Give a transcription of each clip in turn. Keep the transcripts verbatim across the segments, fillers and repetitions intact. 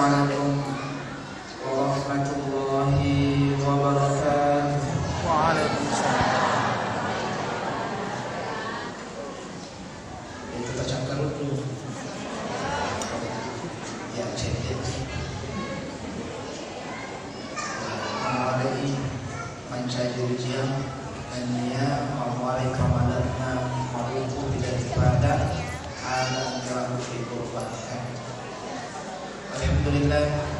Assalamualaikum warahmatullahi wabarakatuh. Waalaikumsalam. Itu tacakkaruddu. Ya, cedde. Mamuarai mancaji ujiang nennia mamuarai pamalenna mabuku daripada ada engka ri Qur'an. Alhamdulillah.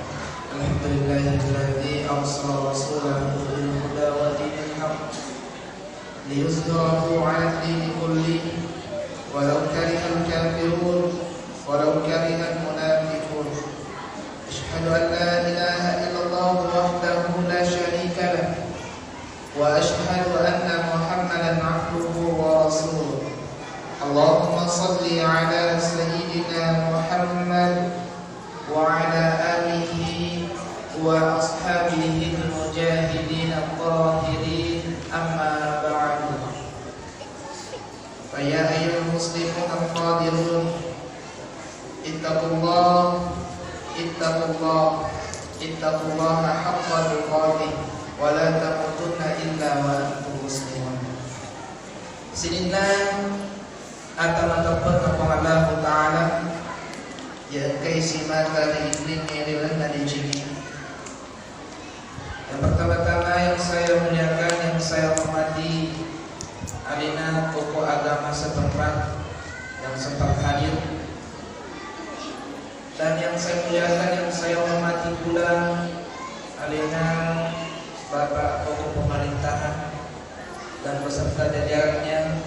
Alhamdulillahilladzi arsala rasulahu bil huda wa dinil haq liyuzhirahu 'alad dini kullihi walau karihal kafirun, walau karihal munafiqun. Asyhadu an la ilaha illallah wahdahu la syarika lah, wa asyhadu anna Muhammadan abduhu wa rasuluh. Allahumma salli ala sayyidina Muhammad wa ala alihi wa ashabihi al-mujahidin al-tahirin, amma ba'du. Fa ya ayyuhal muslimun al-hadirun, ittaqullah, ittaqullah, ittaqullaha haqqa tuqatih, wa la tamutunna illa wa antum muslimun. Sininna ata mateppe'na Puang Allahu Ta'ala, iya engkai simata riinnengnge ri lalenna decengnge. Yang pertama-tama yang saya muliakan, yang saya hormati, alena tokoh agama setempat yang sempat hadir. Dan yang saya muliakan, yang saya hormati pula, alena Bapak tokoh pemerintahan dan beserta jajarannya,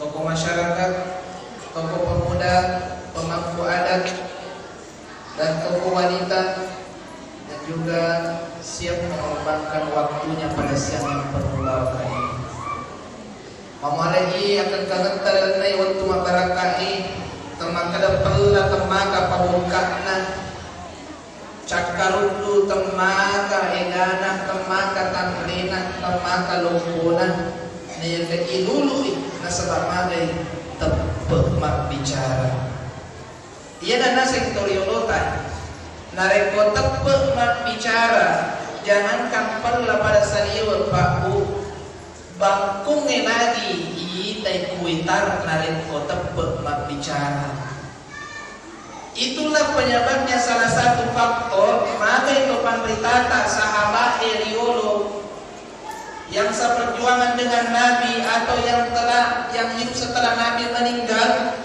tokoh masyarakat, tokoh pemuda, pemangku adat, dan tokoh wanita yang juga siap mengorbankan waktunya pada siang yang penuh barokah ini. Mamuarai akkangkangetta lalenna wettu mabbarakkae, temmakkeda pella temmaka pabokka'na, cakkaruddu temmaka egana, temmaka tanrena, temmaka loppona, naiyakka ilului nasaba magai teppe mabbicara. Iyana naseng to riolota, narekko teppe mabbicara, jangankan pella pada saliweng, Pak, Bu, bangkungnge nagi itai kuitar narekko teppe mabbicara. Itulah penyebabnya salah satu faktor magai to panritata sahabat e riolo yang seperjuangan dengan Nabi atau yang telah, yang hidup setelah Nabi meninggal,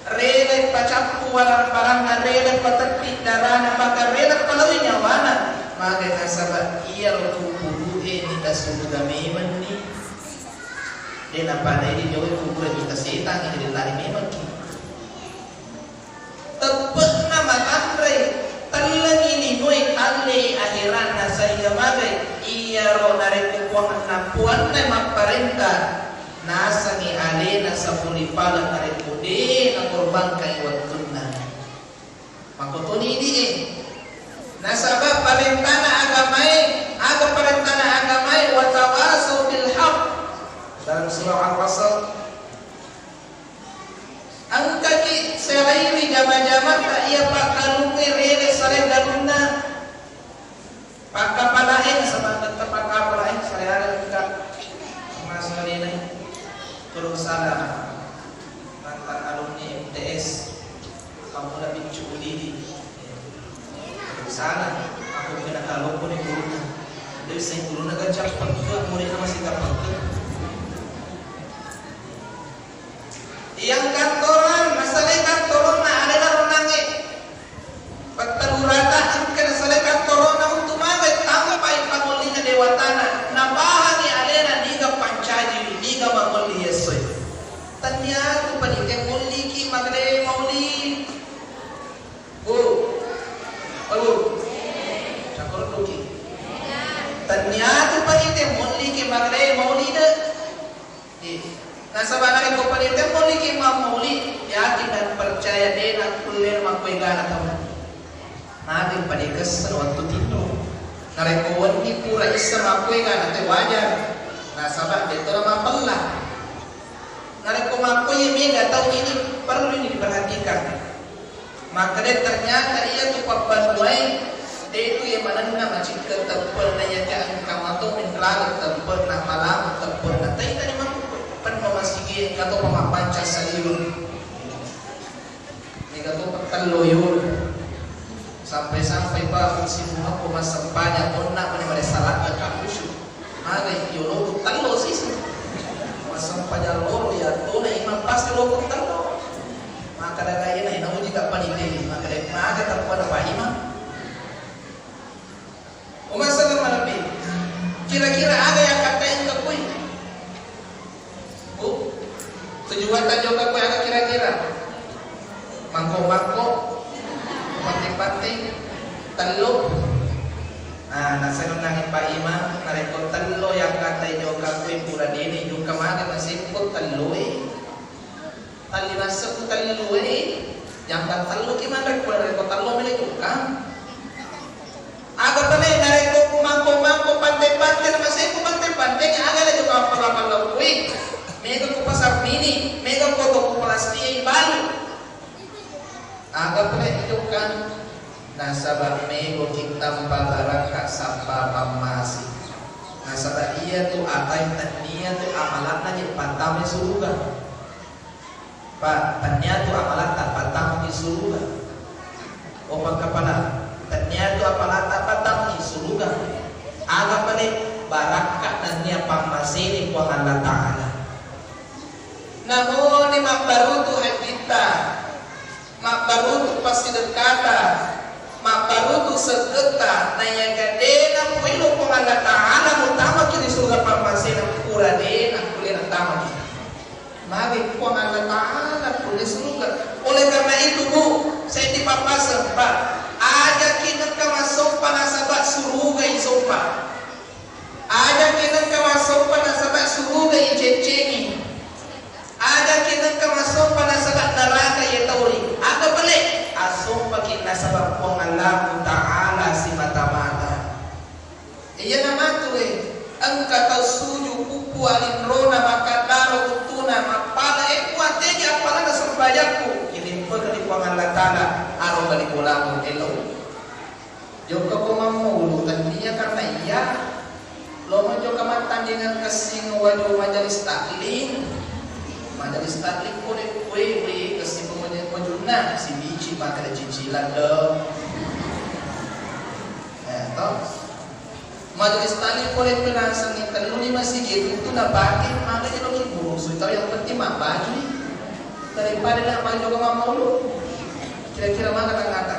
rela pacappu walang-palanna, rela patetti darana, bahkan rela palaoi nyawana. Magai nasaba iyaro kuburu e mita suruga memenni. De napadai dijauhi kuburu e mita setang, jadi lari memengki. Teppe'na matanre, tellengi linoe, allei aheranna, saiga magai iyaro narekko puanna, puanna mapparenta, nasengi alena sapuli pala narekko de nakorbangkai wettunna. Makkotoni idi e. Nasaba parentana agamae, aga parentana agamae, watawasau bil haq. Dalam surah Al-Asr, engkaki salaiwi jama-jamata iya pakkalungnge rele salai galunna. Pakkapalae nasaba tette pakkapalae salai ada engka. Masalena. Terus salah. Mantan alumni M T S. Kamu lebih cukup diri. Salah, aku kena kaloko ni guruna. Dia bisa guruna kan cepat ke, muridnya masih cepat ke. Yang kantoran, masalah kantoran na ada na runange. Petterurata engka nasalai kantorona untuk magai tampai pangollinna dewatana, napahangi alena niga pancaji, niga mangolli essoe. Tannia tu panike mulliki magre mauli. Bu. Oh, Bu. Cakor duki. Tannia tu panite mulliki magre maulide. Iya. Nasaba narekko panite mulliki mammauli, yakin dan percaya de nakkulle makkuegana tau. Magi padekesseng wettu tinro. Narekko wenni pura isseng makkuegana te wajar. Nasaba de to mapella. Narekko makkuie mega tau ini perlu ini diperhatikan. Makkeda ternyata iyatu pabbanuae de'tu iya manenna macikka teppe'na, iya ke engka mato menrale teppe'na, malama teppe'na, taitani mampu penno masigi engka to pamabbaca saliweng. Mega to petello yolo. Sampai-sampai pa simuha ko massempajang onna mani made salat ka khusyuk. Magai yolo ku tello sisi. Massempajang loro ya tona imam pasti lo ku tello. Maka daga ina ina uji ka panite, maka de maga tappa pa imam. Umma selleng malebbi. Kira-kira aga yang katain ke kui? Bu, tujuan ta jokka kui aga kira-kira? Mangko-mangko, penting-penting, tellu. Nah, nasenna nangi Pak Imam, narekko tellu yang katai jokka kui pura dini jokka mage masempo tellu e. Talli massebu tellu e, yang tellu ki manre pura narekko tellu mele jokka. Aga pale narekko ku mangko-mangko pante-pante na maseku pante-pante aga le jokka pala-pala kui. Mega ku pasar mini, mega ku toko plastik balu. Aga pale jokka nasaba mego ki tampa barakka sappa pammasi. Nasaba iya tu atai tennia tu amalakna je pattama suruga. Pa, tennia tu amalatta pattamaki suruga. O pakkapala, tennia tu amalatta pattamaki suruga. Aga pale barakka nennia pammaseni Puang Allah Ta'ala. Namoni mabbarutu hajjitta, mabbarutu passidekkata, mabbarutu seggetta, naiyaga de napuelo Puang Allah Ta'ala mutamaki ri suruga pammasena pura de nakkulle natamaki. Magi Puang Allah Ta'ala pole suruga. Oleh karena itu, Bu, saya dipapasan, Pak. Aja ki nengka massompa nasaba suruga isompa. Aja ki nengka massompa nasaba suruga iceccengi. Aja ki nengka massompa nasaba neraka itauri. Aga pale? Assompaki nasaba Puang Allah Ta'ala simata-mata. Iyana matu e, engka tau suju puppu alinrona makkaddaro uttuna mappala, e Puang, tegi appalana sempajakku, ilimpekenni Puang Allah Ta'ala, aro kali bolamu elo. Jokka ko mammulu tennia karena iya, lomo jokka mattandingan kessing waju majelis taklim. Majelis taklim kode kue, kue kessing pemajunna, si bici pakai cicilan dong. Eh, toh. Majelis taklim pole tu nasengngi telluni masigi, itu napake, maka jadi loki burusu, tau yang penting mabbaju. Daripada nak baju kau mammulu. Kira-kira mana tangata?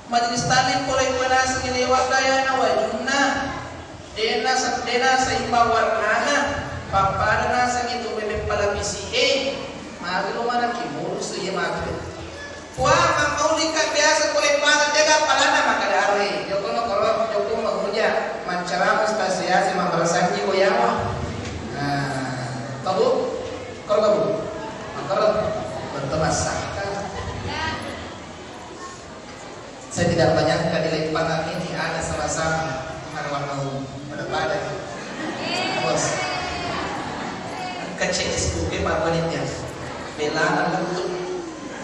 Majelis taklim pole tu nasengngi lewat dayana wajunna. Dena sa-, dena seimbang warnana, pappada nasengngi tu bebek palapisi e. Maka lo mana ki burusu iya maka. Puang, mammaulika biasa pole pala tega palana maka dare. Joko no koro, joko mamuja, maccarama stasiasi mabarasanji boyawa. Nah, tabu? Koro tabu? Makoro, betul basah. Saya tidak menyangka di Lempangan ini ada sama-sama. Mana warna ungu? Pada-pada. Bos. Engka C S Q P Pak Panitia. Belana lettu.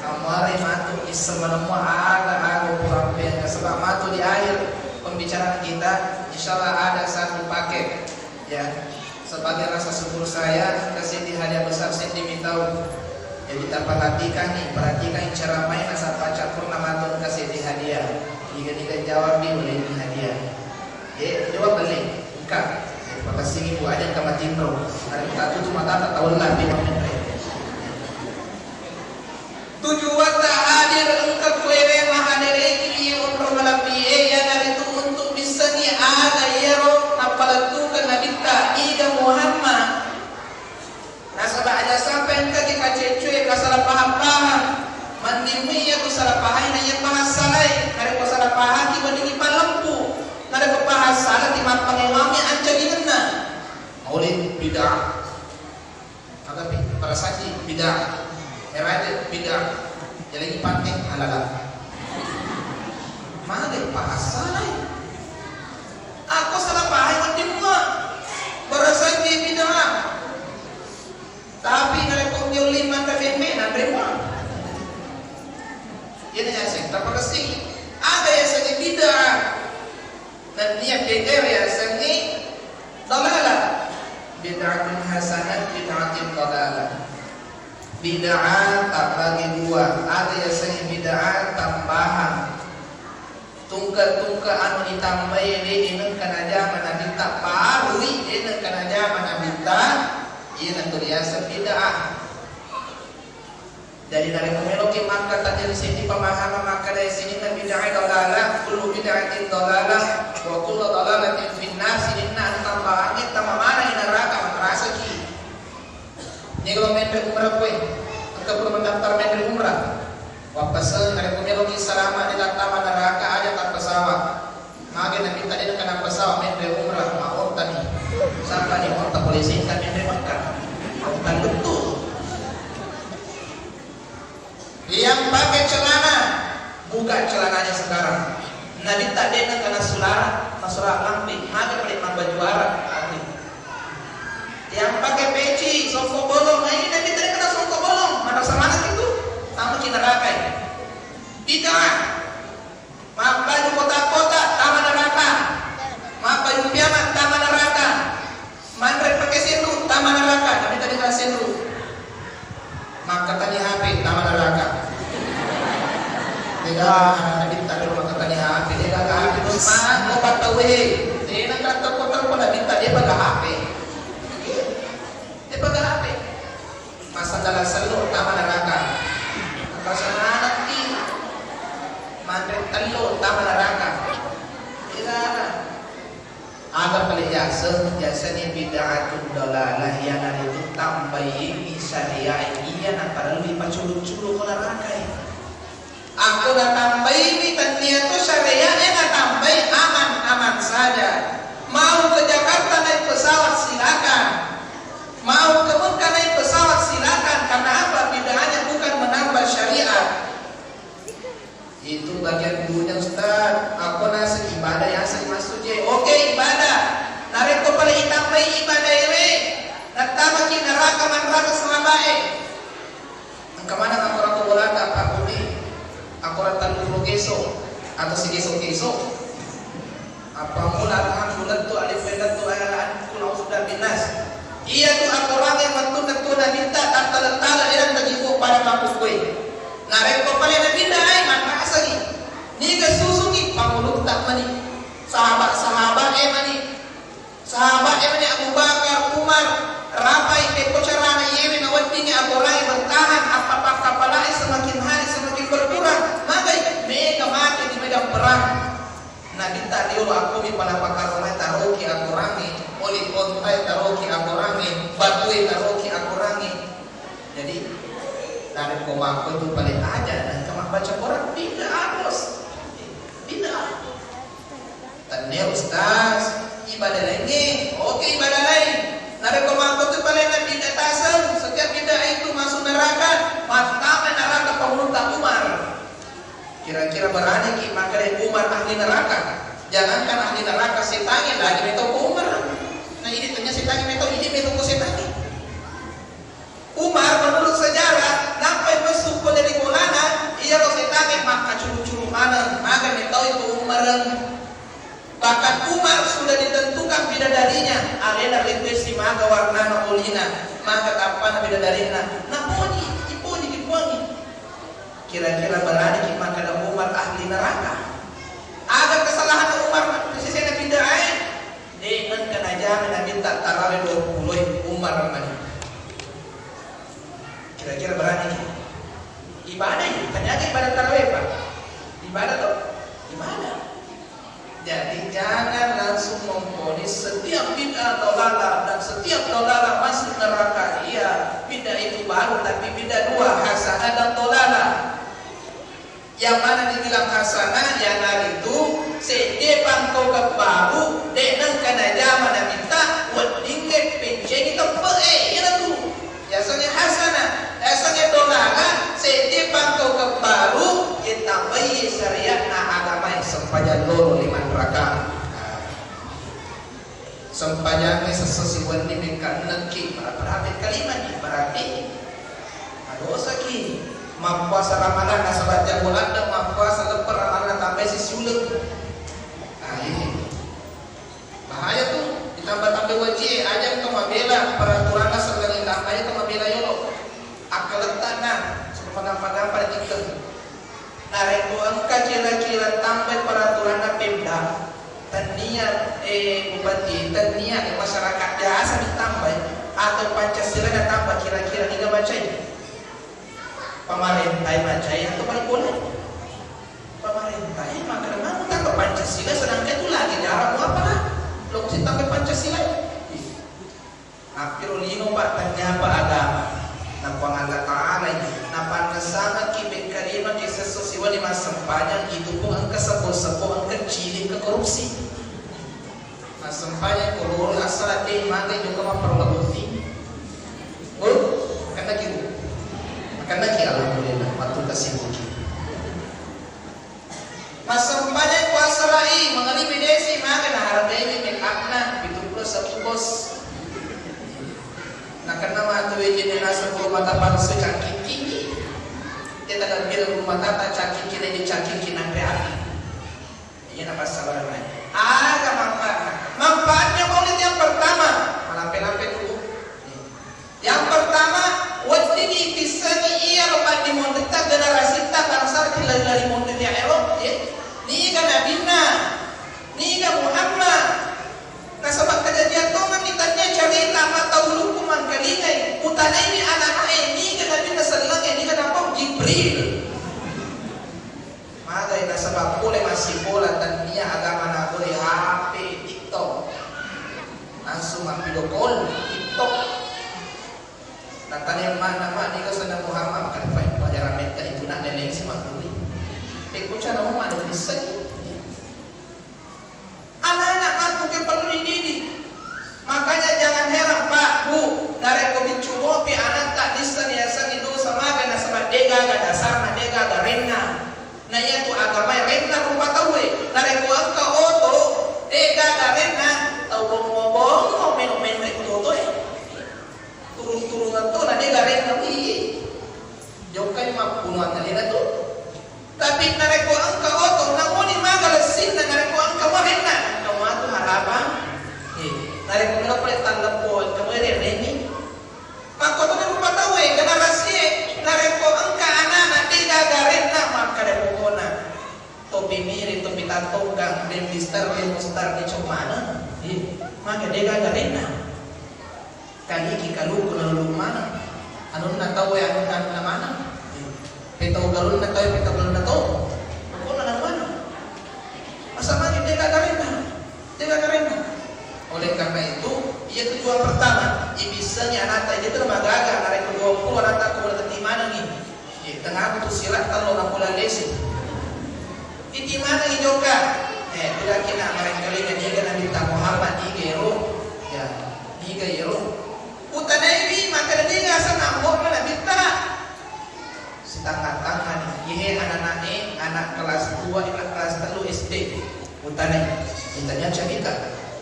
Amare matu isseng manemmu aga-aga purampeng. Sebab matu di akhir pembicaraan kita, insya Allah ada satu paket. Ya, sebagai rasa syukur saya, kasih di hadiah besar seddi mitau. Jadi, taperhatikan nih, perhatikan ceramah ini, nasaba campur nama tuh kasih di hadiah. Niga-niga jawab nih, boleh ini hadiah. Eh, jawab balik. Engka. Makasih ibu aja, engka matinro. Hari kita tutup mata, tak tahu lah, dia mau. Tujuatta hadir engka kuere mahadereki iye onrong malebbi e, iyanaritu untuk missengi aga iyaro nappalettukeng Nabitta, iga Muhammad. Nasaba aja sampai engka ki kaceccoe, kasalapahang-pahang. Mending mi iya ku salapahai na iya pahang salai. Narekko salapahangki, weddingi pallempu. Narekko pahang salaki, mappangewangi ancalingenna. Maulid bid'ah. Maka pi-, pada saji bid'ah. Eraja bid'ah. Jalangi pantai halala. Magai pahasalai. Aku salah paham wedding mua. Pada saji bid'ah. Tapi narekko dia lima ke bembe, nanre mua. Nennia kega riasengngi dalalah. Bid'atun hasanah, bid'atun dalalah. Bid'ah tabbagi dua, ada yasengnge bid'ah tambahan. Tungke-tungke anu itambai de nengka najama nabitta, barui de nengka najama nabitta, iyanatu riaseng bid'ah. Jadi narekko meloki makkatanya ri seddi pemahaman makkeda sininna bid'ah dalalah, kullu bid'atin dalalah, wa kullu dalalatin finnar, sininna anu tambahangnge tama manengngi naraka, materasaki. Niga lo menre umrah koe, engka pura mendaftar menre umrah. Wappaseng, narekko meloki salama de tattama naraka, aja tappesawa. Mage nabitta de nengka nappesawa menre umrah, maontani. Sampani onta polisi engka menre Makkah. Onta lettu. Yang pakai celana, buka celananya sekarang. Nabitta de nengka nasulara, nasulara lampe, mage pale mabbaju arab, lampe. Yang pakai peci, songkok bolong, nah, ini Nabitta de nengka songkok bolong, madrasah mana itu? Tamaki neraka. Bid'ah. Mabbaju kotak-kotak, tama neraka. Mabbaju piyama, tama neraka. Manre pake senru, tama neraka. Nabitta de nengka senru. Makkatani H P, tama neraka. Degaga anak Nabitta de makkatani H P, degaga H P. Terus mana mau patau, eh. De nengka telpon-telpon Nabitta, de gaga H P. De gaga H P. Masa dalam sello, tama neraka. Masa manakki. Manre tello, tama neraka. Degaga. Aga pale yaseng, yasengnge bid'atun dalalah, iyanaritu tambaini syariae iya naparellu ipaculu-culu ko narakae. Akko natambaini tennia to syariae natambai aman-aman saja. Mau ke Jakarta naik pesawat silakan. Mau ke Mekah naik pesawat silakan. Karena apa? Bid'ahnya bukan menambah syariat. Itu bagian dulunya, Ustaz. Akko naseng ibadah yaseng massuji. Oke, ibadah. Narekko pale itambai ibadah ewe, nattamaki neraka manrasa sahabae. Engka maneng akorang to bolata, Pak Budi. Akorang tellu keso atau sigeso-keso. Appammula alhamdu lettu, alif lettu, ala an, kul a'udzu birabbin nas. Iyatu akorangnge wettunna tuo Nabitta tattale-tale, erang tajibu pada makkukkue. Narekko pale Nabitta ai manrasani. Niga susungi pangulutta mani. Sahabat-sahabat e mani. Sahabat e mani Abu Bakar, Umar, rapai pekko carana iyewe naweddingi akorangnge bertahan, apa pakkapalae semakin hari semakin berkurang. Magai mega mate di medan perang. Nabitta riolo akkomi pala pakaromai taroki akorangnge, oli ontae taroki akorangnge, batue taroki akorangnge. Jadi, narekko makko tu pale aja, nengka mabbaca Quran, bid'ah, Bos. Bid'ah. Tennia, Ustaz, ibadah laingnge. Oke, ibadah lain. Narekko makko tu pale na bid'ah taseng, setiap bid'ah itu masuk neraka, mattama neraka pangulutta Umar. Kira-kira beraniki makkeda Umar ahli neraka? Jangankan ahli neraka, setangnge lagi metau ko Umar. Nah, ini tanya setangnge metau, ini metau ko setangnge. Umar menurut sejarah, nappai messu ko dari bolana, iyaro setangnge makkacuru-curu maneng, maga metau itu Umar. Bahkan Umar sudah ditentukan bidadarinya, alena lettusi maga warnana olina, maga tappana bidadarinna. Napoji, ipoji dipuangi. Kira-kira beraniki makkeda Umar ahli neraka? Aga kesalahan Umar sesena bid'ah e? De nengka najama Nabitta tarawe dua pulo e Umar mani. Kira-kira beraniki? Ibadah itu, tanya aja ibadah tarawe, Pak. Ibadah tuh? Ibadah. Jadi, jangan langsung memvonis setiap bid'ah dalalah dan setiap dalalah masuk neraka. Iya, bid'ah itu baru, tapi bid'ah dua, hasanah dan dalalah. Yang mana dibilang hasanah? Iyanaritu seddi pangkaukeng baru, de nengka najama Nabitta, weddingnge pencengi tempe'e, iyanatu. Yasengnge hasanah, yasengnge dolalah, seddi pangkaukeng baru, itambai syariatna agamae, sempajang loro lima rakaat. Sempajangnge sesse siwenni mengka ennengki, berapa, berapa kalimani, berarti madosaki. Mappuasa Ramadan nasaba janggo ladde, mappuasa leppa Ramadan tambai sisiuleng. Ah, ini. Pagampa-gampa di TikTok. Narekko engka kira-kira tambai peraturanna Pemda, tennia, eh, bupati, tennia, eh, masyarakat biasa ditambai, atau Pancasila natamba, kira-kira niga macai? Pamarentai macai atau bali bola? Pamarentai, maka memang utang ke Pancasila, sedangkan itu lagi jarang apa lah? Lo sih tambai Pancasila? Mappiro lino, Pak, tenniapa agama. Na Puang Allah Ta'ala ini, napannessangekki, pekkalimaki sesso siwani massempajang, itu pun engka sebbo-sebbo, engka cili, engka korupsi. Massempajang ko lolo assala te mage jokka mapparoboti. Bu, makannaki, Bu. Makannaki, alhamdulillah, wettu tasibuki. Massempajang ko assala'i, mangalibi desi, maga nahargaimi make up-na, pitu pulo sebbu, Bos. Nakenna matu wejenne naseng bulu mata palsu, cakkikki. Teta gabbira bulu matata, cakkikki, naidi cakkikki nanre api. Iya napassabarenna. Aga manfaatna? Manfaatnya maulid yang pertama, malampe-lampe tubuh. Yang pertama, weddingngi ipissengi iyaro paddimonritta, generasitta, bangsa ri lari-lari monri ri ero, ye. Niga nabinna, niga Muhammad. Nasaba kejadian tongenni, tania carita mata ulukku mangkalingai, utanaini anak-anak e, niga nabinna sellengnge, niga napau Jibril. Magai nasaba pole massibola, tennia agama na pole, H P, TikTok. Langsung mappido call, TikTok. Natanya mana, "Ma, niga senna Muhammad?" Kan pai pelajaran metta itu nak neneng si makuri. Pekko cara mau mana bisa? Anak-anak matu ke perlu dididik. Makanya jangan heran, Pak, Bu, narekko biccu mopi anatta dissa niasengi dosa, maga nasaba degaga dasarna, degaga renna. Na iyatu agamae renna rupa tauwe. Narekko engka oto degaga renna, tau bongo-bongo melo menre otoe. Turung-turungang to na degaga renna wi. Jokkai mappunuang alena tu. Tapi narekko engka oto, namoni maga lessinna, narekko engka warenna, engka matu harapang. Eh, narekko melo pole talleppo, engka melo renni. Makkotoni rupa tauwe, generasie, narekko engka anana degaga renna, makkada pokona. Topi miri, topi tattonggang, den Mister, den Mustar, den Cok maneng. Eh, maga degaga renna. Kaliki kaluku nalulu maneng. Anunna tauwe, anunna, anunna maneng. Petau galunna tauwe, petau galunna tau. Pokokna nanu maneng. Masa magi degaga renna? Degaga renna. Oleh karena itu, iya tujuan pertama, ibissengi anatta, itu magaga, narekko dua puluh anatta ko maneng. Eh, tengaku tu sirah tello napula lesi. Iti maneng i jokka. Eh, pudakki na marengkalinga niga Nabitta Muhammad, niga ero. Ya, niga ero. Utanaiwi makkeda niga asenna ambo'na Nabitta. Sitangnga-tangngani. Ihe anak-anak e, anak kelas dua, anak kelas tellu S D. Utanai, utanai cerita.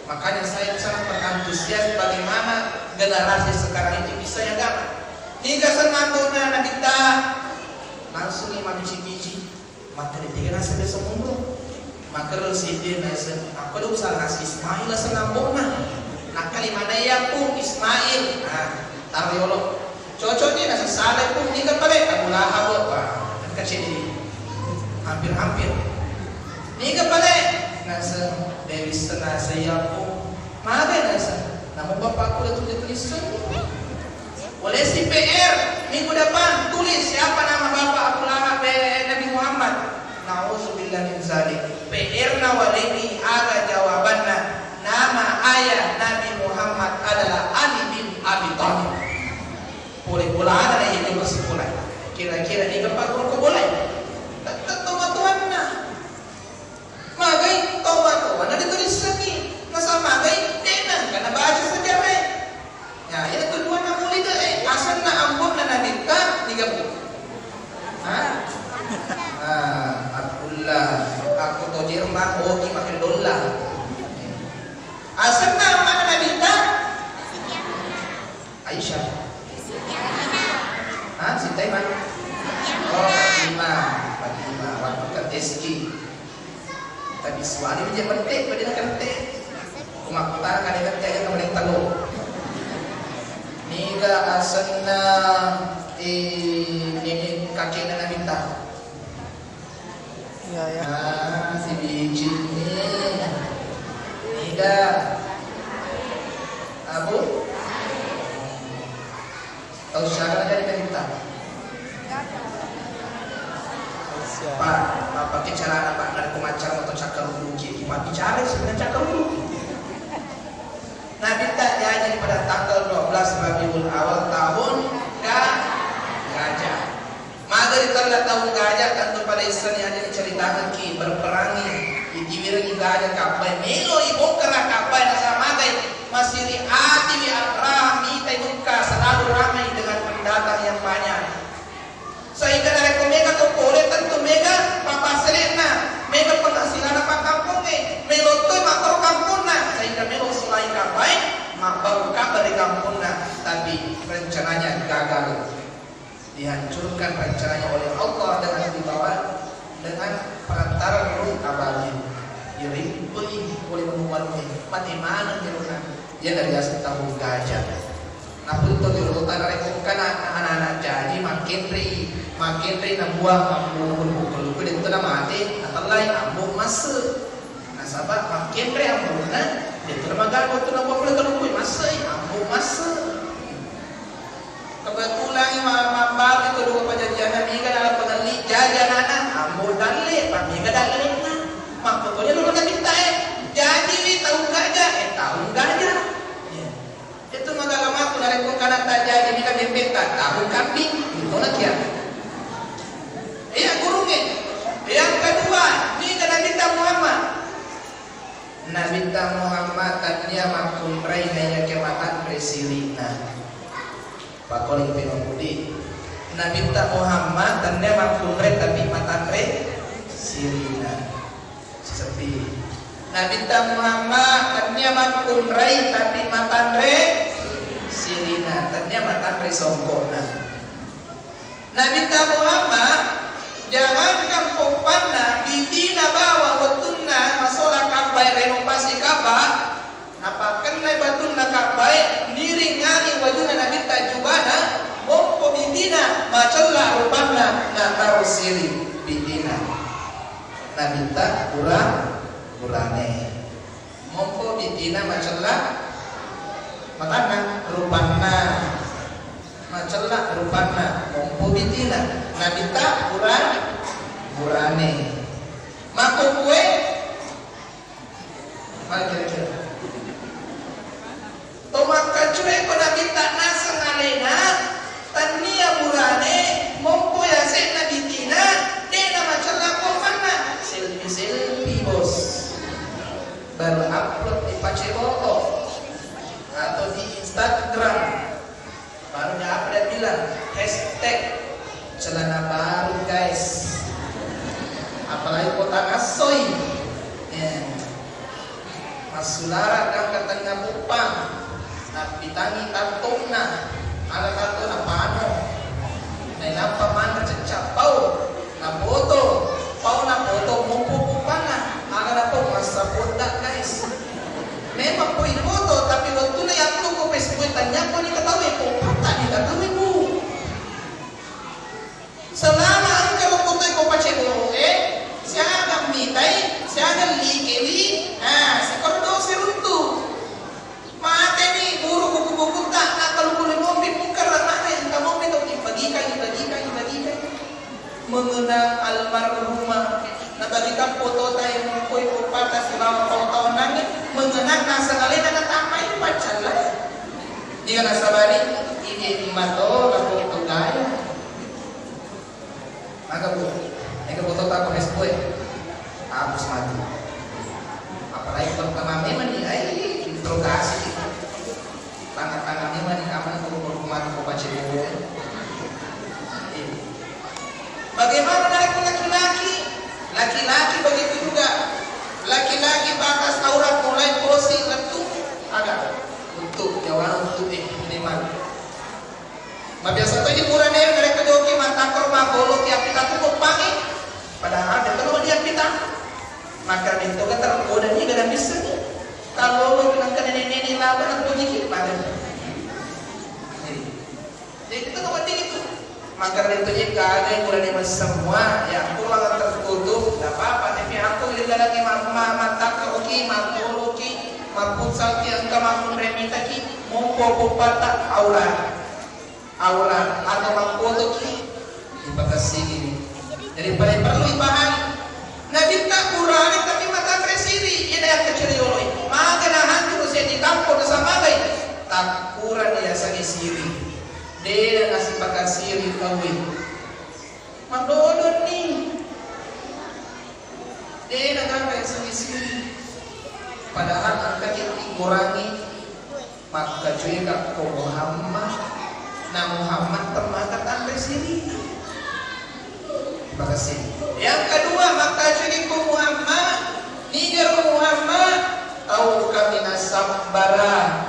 Makanya saya sangat berantusias bagaimana generasi sekarang itu bisa jaga. Niga senna ambo'na Nabitta, langsung i mabbici-bici. Makkeda tiga nasa biasa mundur. Makkeda siddi nasa, apa dong salah nasi Ismail senna ambo'na. Nakkali mana ya pun Ismail. Nah, taruh yolo. Cocoknya nasa salai pun, niga pale Abu Lahab, wah, kan kecil ini. Hampir-hampir. Niga pale nasa Dewi senasa ya pun. Maga nasa. Namu bapakku udah tulis tulisan. Boleh si P R minggu depan tulis siapa nama bapak Abu Lahab, eh, Nabi Muhammad. Nauzubillah min zalik. P R na waleni aga jawabanna. Nama ayah Nabi Muhammad adalah Ali bin Abi Thalib. Pole bolana na iya jokka sikola. Kira-kira niga pagguru ko bolai? Tette tomatoanna. Magai tomatoanna ditulissengi. Nasaba magai de nengka nabaca sejarah. Ya, iya tujuanna mulide, eh, asenna ambo'na Nabitta niga, Bu? Ha? Ah, Abdullah, aku to Jerman, ogi makin dolla. Asenna amma'na Nabitta? Aisyah. Ha? Sittai mana? Oh, Fatimah. Fatimah. Waktu ke T S G. Tapi suami aja penting, pada penting. Kumakuta kan penting aja kemarin tahu. Niga asenna Eh, nenek kakekna Nabitta. Iya, iya. Ah, si bicikni. Niga? Abu? Tau siaga na jadi Nabitta? Siap. Pak, pakai cara apa? Dari pemacara atau cakar rugi? Gimana bicara sih dengan cakar rugi? Nabitta jaji pada tanggal dua belas Rabiul Awal tahun ga-, gajah. Maga ri tella tahun gajah, tentu pada isseng aja diceritakan ki berperangi, itiwirengi gajah Ka'bah, melo ibongkara Ka'bah, nasaba magai masiri atiwi Abraham mitai Mekka selalu ramai dengan pendatang yang banyak. Sehingga narekko mega to pole, tentu mega pappasere'na, mega penghasilanna pakkampongnge, melo toi mattoro kamponna, sehingga melo selain Ka'bah, mabbangun Ka'bah ri kamponna, tapi rencananya gagal. Dihancurkan rencananya oleh Allah dengan dibawa dengan perantara burung ababil. Dirimpui oleh burung wanuwe, mate maneng burungna. Iya dari asal tahu gajah. Napunto di rota narekko engkana anak-anak jaji makkenri, makkenri nabuang ambu-, ambu-, ambu-, ambu-, itu namate, natellai ambu masse. Nasaba makkenri ambunna, itu namaga waktu nabuang pole telukui masse, ambu masse. Kebetulan ma-, mabbalu kedua perjanjian, niga dalam pengelli jaji anak-anak, ambu dalle, pamega dallenna. Makkotoja lolo Nabitta e, jaji wi taung gajah, eh, taung gajah. Iya. Itu magala matu narekko engkana tajaji mega bembe'ta, tahu kambing, itu na kia. Iya, gurungnge. Yang kedua, mega Nabitta Muhammad. Nabitta Muhammad tennia makkunrai naiyakia matanre siri'na. Pakkoling pemamudi. Nabitta Muhammad tennia makkunrai tapi matanre siri'na. Siseppi. Nabitta Muhammad tennia makkunrai tapi matanre sirina, tennia matanre songkokna. Nabitta Muhammad, jangankan poppanna, bitina bawang wettunna masola Ka'bah, renovasi Ka'bah, napakkennai batunna Ka'bah, niring ngali wajuna Nabitta jubana, mompo bitina macella rupanna, nataro siri bitina. Nabitta pura-purane. Mompo bitina macella matanna, rupanna. Macella rupanna, mompo bitina. Nabitta pura-purane. Makkukue, magi kira-kira. To makkancure ko Nabitta naseng alena, tennia burane, mompo yase'na bitina, de'na macella pompanna. Selfie-selfie, bos. Baru upload di Pacebo'o atau di Instagram. Baru dia apa dia bilang? Hashtag celana baru, guys. Apalagi kota Nassoi. Ya. Massulara gangka tenna Puppang, nappitangi tattonna, aga tattona pano, nainappa manre cecca pau, napoto, pau napoto muppu Puppanna, aga napau massapodda, guys. Memang poi foto, tapi wettuna yakko ko Facebook tanya ko ni ketahui, ko patta ni ketahui, Bu. Selama engka lo foto ko Pacebo'o e, siaga mitai, siaga likewi, ah, sikoro dosa runtu. Mateni buru buku-bukutta, nakkaluku limompi mungkar, mate engka mompi to tibagikan, ibagikan, ibagikan. Mengenang almarhumah, nabagikan fotota yang mukoi popata sibawa tau-tau nangis, mengenang naseng alena natamai paccallai. Dia nasabari, ini mato, laku tau gaya. Maka, Bu, ega foto tako Facebook e? Hapus matu. Apalagi kalau kemana memang nih, ai, interogasi. Tangan-tangan memang nih, kamu tuh mau mati, mau baca buku e. Iya. Bagaimana narekko laki-laki? Laki-laki begitu juga. Laki-laki batas aurat mulai posi, lettu, ada. Untuk, jawaban untuk, eh, memang. Mabiasa toji burane narekko joki mattakkoro mabboloki appitatu poppangnge, padahal de' tona diappita. Maka de' toga tergoda ni gada missengi. Kalau lo bilang ke nenek-nenek laba na pojiki pada. Jadi, jadi kita nggak penting itu. Maka ritu je kagai burane massemua, ya, aku ruangan tertutup, nggak apa-apa, tapi aku di dalamnya ma-, ma-, matakka oki, makkoloki, mapputsalki, engka makkunrai mitaki, mompo poppata aurat. Aurat, atau makkotoki, dipakessini. Jadi paling perlu ipahami. Nabitta burane tapi matanre siri, iya daya kecil yoloi. Maka nahantu seddi kampong nasamagai. Takkurani yasengnge siri. Dena nasipakasiri tauwe. Mandodonni. Dena gangka yasengnge siri. Padahal engkaki dikurangi makkacuika ko Muhammad, na Muhammad temmaka tanre siri. Makasih. Yang kedua, makkacuiki ko Muhammad, nigaro Muhammad, tau kami nasabbara.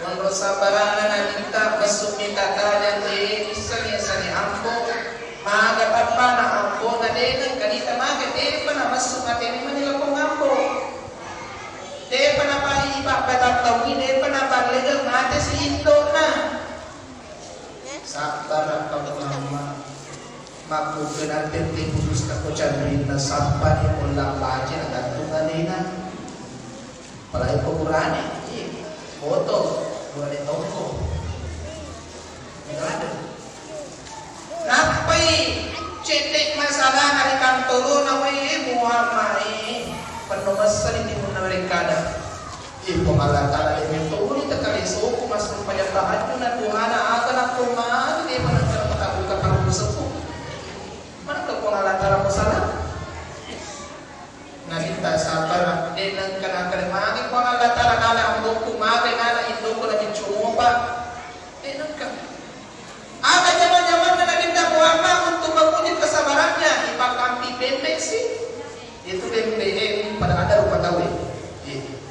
Onro sabbaranna Nabitta, messummi tatajang, eh, isseng-isengngi ambo. Maga tappana ambo, na de nengka nita maga, depa namessu mateni mani lapong ambo. Depa napai pabbata taungi, depa napallege mate si indo'na. Sabbara pa Muhammad. Makkukena tette putus tako canrinna sabbani mulla baca nagantung alena. Apalagi ko burane, iya, foto, burane tongko. Mega ladde. Nappai cedde masalahna ri kantorona, wé, Muhammad, eh, penno messani timunna werekkada. Eh, Puang Allah Taala, de mentoni tekale soku massempajang tahajud na duhana, aga nakko magi de manengka patabbuka parukku seppu. Manengka Puang Allah Taala musala. Nabitta sabar, de nengka nakale magi Puang Allah Taala nala amboku, magi nala indoku na biccu mopa. De nengka. Ada zaman-zamanna Nabitta Muhammad untuk menguji kesabarannya, dipakkampi bembe si. Itu bembe, eh, pada ada rupa tau, eh. Iya.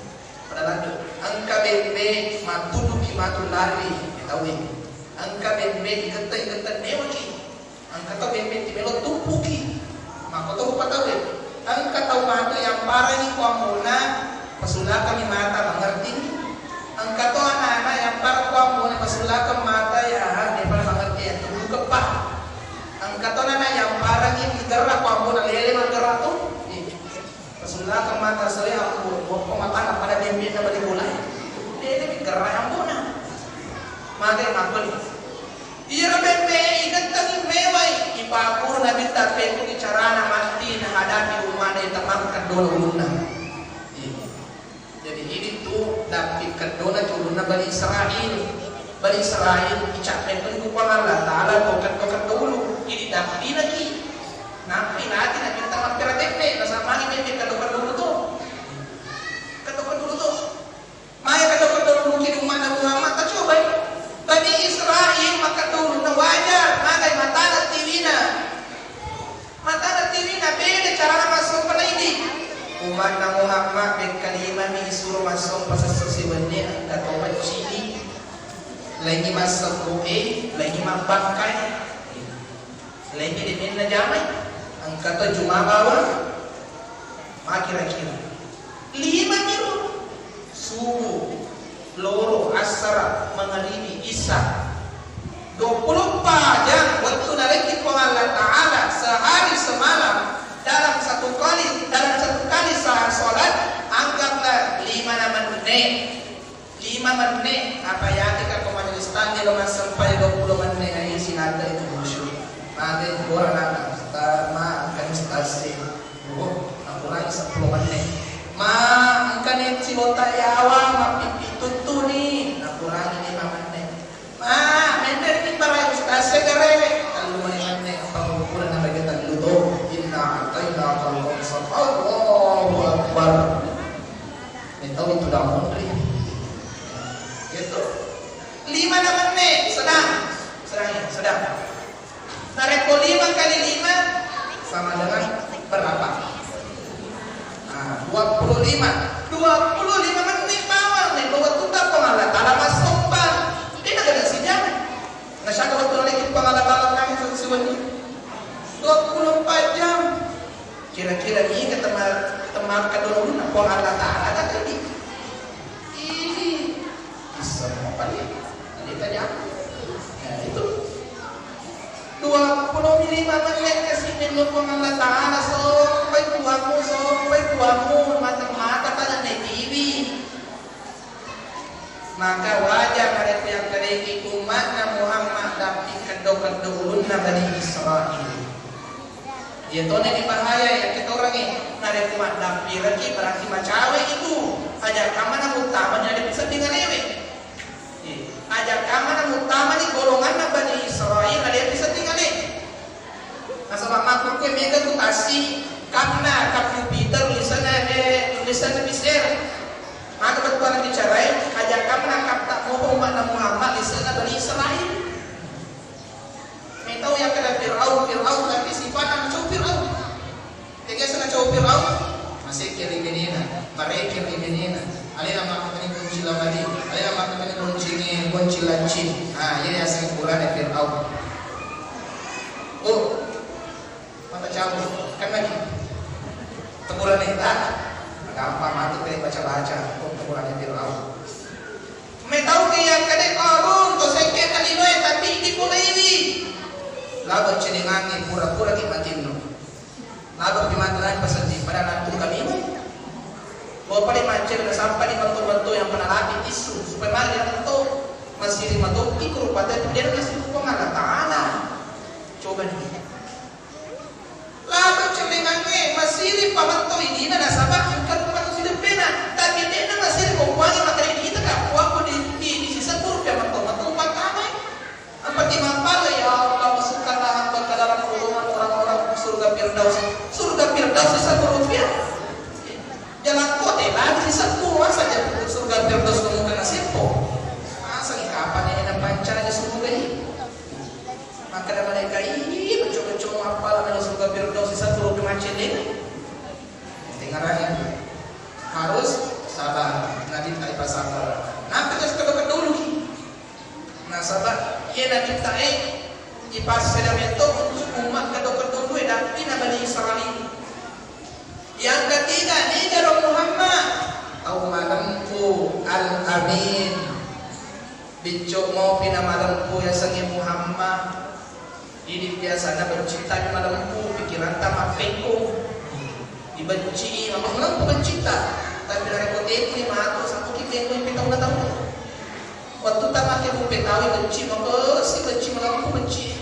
Pada lanjut. Engka bembe matuduki matu lari, eh, tau, eh. Engka bembe igette-igette mewaki. Engka to bembe ti melo tuppuki. Makkoto rupa tauwe. Engka tau matu yamparani ko ambona, pasullakami mata, mangertini. Engka to anak-anak yampara ko ambona, pasullakeng mata, ya, depa mangerti, ya, tundukeppa. Engka to anak yamparani gerra ko ambona, lele maggerra tu. Iya. Pasullakeng mata soe ambo, wappa matana pada bembenna bali bola. Dede gerra ambona. Magai makkoni. Iyaro bembe igettengi mewai, ipakuru Nabitta pekkugi carana matti nahadapi ummana iya temmaka keddona ulunna. Iya. Jadi idi tu dappi keddona tu ulunna Bani Israil. Bani Israil icappekkugi ku Puang Allah Taala to keddo-keddo ulu. Idi dappinaki. Nappi lati Nabitta mappira bembe, nasammangi bembe keddo-keddo ulu tu. Keddo-keddo ulu tu. Magi keddo-keddo ulu ki ummana Muhammad, tacobai. Bani Israil makkeddo ulunna wajar, magai matana tiwina. Matana tiwina, beda carana massompa na idi. Ummana Muhammad bekkalimami isuro massompa sesse siwenni, engka to maccini. Laingi massembu'e, laingi mabbangkai. Laingi demenna jamai, engka to juma bawang, makkira-kira. Lima miro, subuh, loro, assara, mangaribi, isya. Dua puluh empat jam wettu nalekki Puang Allah Ta'ala sehari semalam dalam satu kali, dalam satu kali sehari sholat, anggaplah lima menit. Lima menne, apa yati ka ko majelis taklim lo massempajang dua puluh menne, ai sinata itu khusyuk. Mate gora nana, Ustaz, ma, engkani Ustaz si. Oh, nakurangi seppulo menne. Ma, engkani silota yawa, mappipi tuttuni, nakurangi lima menne. Ma, menne ni para Ustaz segere, tellu menne menne, apa ukuran apa kita tellu to? Inna a'tainakal kautsar. Allahu Akbar. Metau itu daun ri. Gitu. Lima na menne, sedang. Sedang ya, sedang. Narekko lima kali lima sama dengan berapa? Nah, dua puluh lima. Dua puluh lima menit bawang nih, bahwa tetap Allah Ta'ala masuk pan. Ini ada sejam. Nasaka waktu lagi Puang Allah Ta'ala kami satu siwani. Dua puluh empat jam. Kira-kira niga temma-, temmakkeddo ulunna Puang Allah Ta'ala tadi? Ih, bisa apa nih? Tadi tanya aku. Nah, itu. Lima menit kasi mello Puang Allah Ta'ala, soppai Puangmu, soppai Puangmu, mata-mata tana netiwi. Maka wajar narekko yakkarekki umma'na Muhammad dappi keddo-keddo ulunna Bani Israil. Iya tona di bahaya ya ketorangi, narekko maddappiraki berarti macawe itu. Aja kamana muttama jadi sedding alewe. Aja kamana muttama di golonganna Bani Israil ada yang bisa tinggal. Nasaba makkukkue mega tu tasi, kapna, kap Jupiter, lisanna, eh, lisanna Bisera. Maka bettuanna bicarai, aja kamna kap tak mopo umma'na Muhammad, lisanna Bani Israil. Metau ya kada Fir'aun, Fir'aun, tapi sifatna macau Fir'aun. Tega sana cau Fir'aun, maseke ri benena, mareke ri benena. Alena makkatani kunci lamari, alena makkatani kunci, kunci laci. Ah, iya yaseng kurane Fir'aun. Oh, mata cabu, kan lagi. Teguran itu, ah, gampang matu pe baca-baca, oh, teguran Fir'aun. Metau ke yang kade Qarun, to sekke talinoe, tapi dipulaiwi. Labo cedengangi, pura-pura ki matinno. Labo pi matu nai pasedding, pada nantu kami. Ko pada mancel, sampai di betul-betul yang pernah lagi tisu, supaya mari yang tahu. Masiri matoppi ko rupa tadi, dia masih Puang Allah Ta'ala. Coba nih. Laba cellengangnge masiri pametto idina nasaba engka rupa tau sideppena, tapi de'na masiri ko kuangi makkeda idita ka, kuakko di, di, di sisebbu rupiah metto-metto upattamai. Ampa timappala, ya Allah, masukkanlah hamba ke dalam golongan orang-orang surga Firdaus. Surga Firdaus sisebbu rupiah. Jalan kote lagi sisebbu, masa jadi surga Firdaus kamu kena seppo. Masa ni kapan ini nampancaji surga ini? Makkeda malaika, "Ih, becco-becco mappala melo surga Firdaus, sisatu ro kemaccenne." Dengarani. Harus sabar, nabitta ipasabbar. Nappa jas keddo-keddo uluki. Nasaba, iye nabitta e, ipasseda metto untuk umat keddo-keddo uluwe, dappina Bani Israel. Yang ketiga, nigaro Muhammad, tau malempu, al-amin. Biccu mopi namalempu yasengnge Muhammad. Idi biasanna bencitta malempu, pikiratta mappekko. Dibencii, maka malempu bencitta. Tapi narekko tepuni matu, sapuki tepuni pitaunna tau. Wettu tamake rupe tawi benci, maka si benci malempu benci.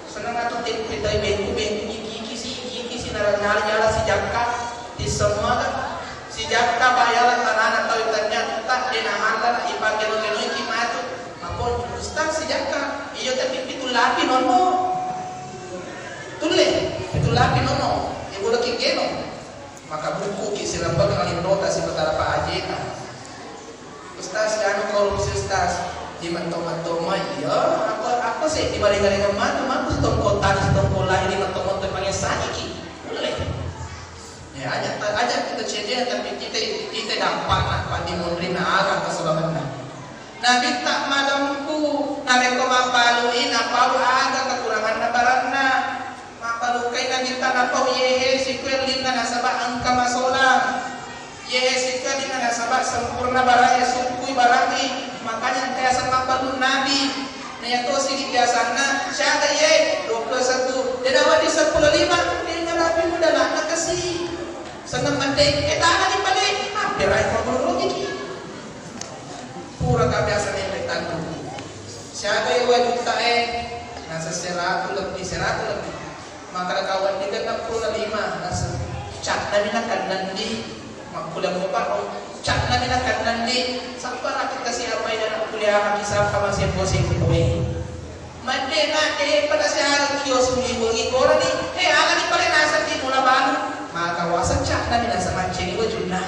Seneng atu tepuni tawi bengku, bengku, gigi, gigi si, gigi si, narang-narang jala si jakka. Di semua kan. Sijakka bayala tanana tau tanya tak dena halla na ipake no-, kenoi ki matu. Maponco, "Ustaz, sijakka?" "Iyo, tapi pitu lapi nono." "Tulle, pitu lapi nono." E, bola ki geno. Maka buku ki sirambang alindota si Betara Pak Ajeta. "Ustaz, anu korupsi, Ustaz." Di metto-metto mai. Iya, apa, apa sih di balik-balik matu, matu si tongko tani, si tongko lahir di metto-metto pangesangi ki. Tulle. Ya, aja, aja kita cedde, tapi kita, kita dampakna, padi munrina aga kesebabenna. Nabitta malempu, narekko mabbalui, napau aga kekuranganna baranna. Mabbalukai nabitta napau yehe sikuellinna nasaba engka masolang. Yehe sikuellinna nasaba sempurna barangnge, sukkui barangnge. Makanya engka yaseng mabbalu nabi. Naiya tosi di biasanna, siaga iye, dua puluh satu, de nawedding seppulo lima, de narapi muda lana kasi. Seneng mendeng, eh, tana di pale, ampe rai ko guru ki. Pura ka biasa nende tandu. Siaga iye wae juta e, nasa seratu lebbi, seratu lebbi. Makkeda kawan di genna puluh lima, nasa cakna mi nakennang di, makkuliah mopa ro, cakna mi nakennang di, sabbara kita si amai dan kuliah maki sapa masih posing kue. Mande na, eh, pada si anu kio sumi wengi korani, eh, ala di pale nasa di mula balu, maka wasa cakna mi nasa mancini wajunna.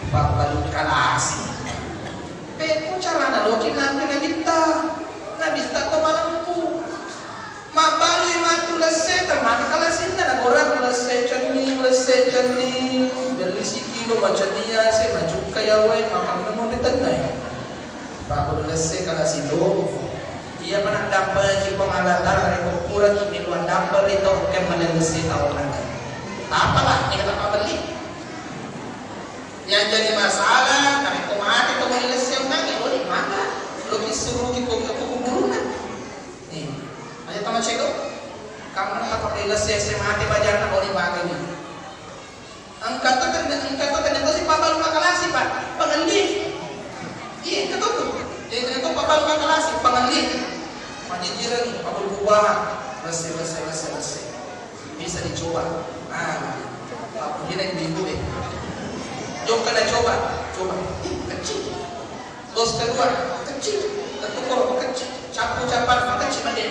Babalu kalasi. Pekko carana loki nanti nabitta, nabitta to malempu. Mabbalui matu lesse, tamata kalasinna, nagora lesse cenning, lesse cenning. Belli sikilo macenning yase, macukka yawae, makanna mo ditennai. Pakko lesse kalasi do. Iya mana dampeng ki Puang Allah Ta'ala, rekko pura ki melo dampeng ri tau, engka maleng lesse tau na. Apalah, ini kata pabelli. Yang jadi masalah, narekko mate tau maleng lesse, onnangi, oh, maka lo ki suruh ki pokok kuburuna. Nih, aja Macego, kamu apa lesse esse mate bajanna boli bagani. Engka to ternyata, engka to ternyata si papa lupa kalasi, Pak. Pengendi. Iya, engka to tuh. Jadi ternyata papa lupa kalasi, pengendi. Majijiran, pabul buah. Lesse, lesse, lesse, lesse. Bisa dicoba. Ah, aku kira ibu-ibu deh. Jokka na coba, coba. Ih, kecil. Bos kedua, kecil. Tentu kalau kecil, capu capan kecil aja.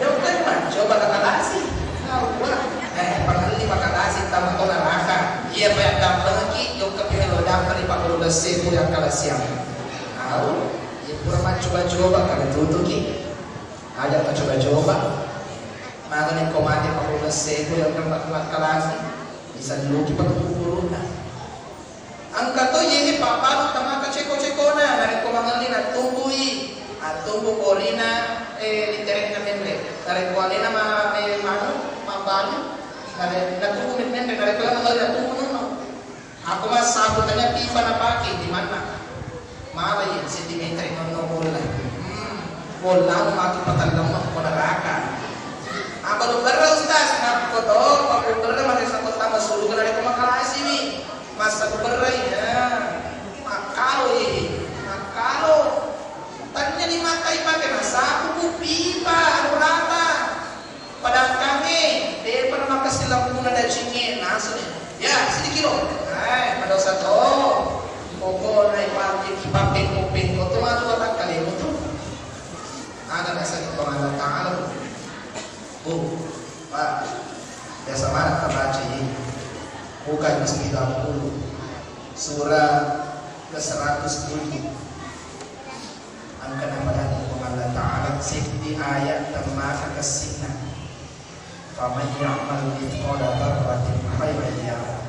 Jokka mah, coba kata lasi. Tahu gua. Eh, pangalli maka lasi tambah kau neraka. Iya, banyak dampengki, jokka pina lo dampeng di pak guru lesse, kuliah kalasiang. Tahu? Iya, pura mah coba-coba, kada tutuki. Aja' macoba-coba. Magani ko mate pakulesseku yang tempat kalasi. Bisa luki patu kuburuna. Engka to yene papalu tamaka ceko-cekona, narekko mangelli nattumbui, attumbu korina, eh, litereng na menre. Narekko alena ma, eh, manu, mabbalu, nare-, nattumbu menre, narekko la mangelli nattumbu nonno. Aku mah sapu tanya pipa napake di mana? Mala ya sentimeter nonno bola. Hmm, bola maki patalleng ko neraka. Apa lu berre ustaz? Nakko to, apa lu berre masih satu tambah sulu kena ada kemakalasi nih. Masa lu berre ya. Makalo ini, makalo. Tanya di mata ipake masapu ku pipa anu rata. Padangkangnge, de'pa namakessing lampuna dacingnge, naseng. Ya, sedikit lo. Ai, madosa to. Pokokna ipake, ipapengko-pengko tu matu watakkalemu tu. Ada naseng Puang Allah Ta'ala. Bu, Pak, biasa mana kita baca ini? Buka juz tiga puluh. Surah ke seratus tujuh. Engka napadangi Puang Allah Ta'ala, seddi ayat temmaka kessinna. Faman ya'mal mithqala dzarratin khairan yarah.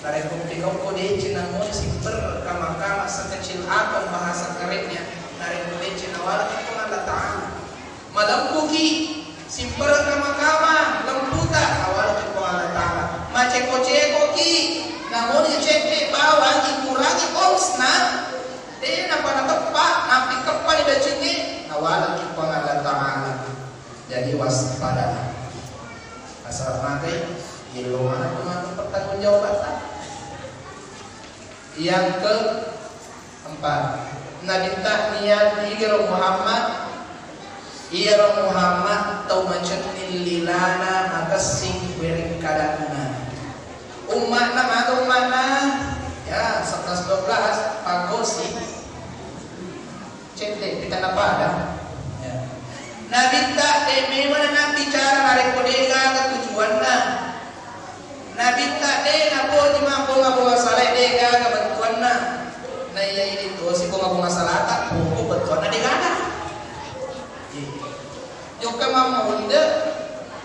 Narekko pikokko deceng namoni simper kama-kama sekecil atom bahasa kerennya, narekko deceng nawalaki Puang Allah Ta'ala. Malempuki, simpereng kama-kama, lemputa, nawalaki Puang Allah Ta'ala. Maceko-cekoki, namoni cedde bawang ikurangi omsna, de napa nateppa, nappikeppa ni dacingnge, nawalaki Puang Allah Ta'ala. Jadi waspadalah. Asal magai, illo mana Puang Allah pertanggung jawabanna. Yang keempat, Nabitta niati iyaro Muhammad, iyaro Muhammad tau macenning lilana makessing werekkadanna. Umma'na maga umma'na? Ya, sebelas dua belas, paggosi. Cedde, kita napada. Ya. Nabitta de memang nabbicara narekko degaga tujuanna. Nabitta de napoji mabbonga-bonga salae degaga bettuanna. Naiya idi tosi bonga-bonga salata, poko bettuanna degaga. Jokka mammaulida,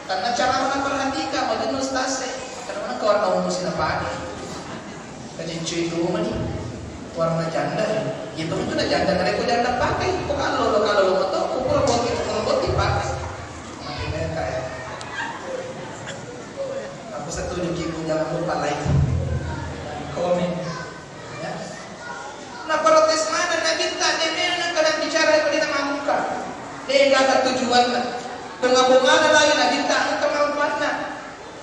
tanna cara naperhatika, matunna ustaz e. Karena mana warna ungu sih napake. Kaciccui tu mani. Warna janda. Iya betul na janda, narekko janda pakai. Ko kallolo, kallolo meto, ko pura boti, ko pura boti pakai. Makanya kayak. Aku setuju Kiku, jangan lupa like, komen. Ya. Naprotes maneng Nabitta, de memang engka nabbicara ko de namammuka. Degaga tujuanna. Bunga-bungana lagi Nabitta engka manfaatna.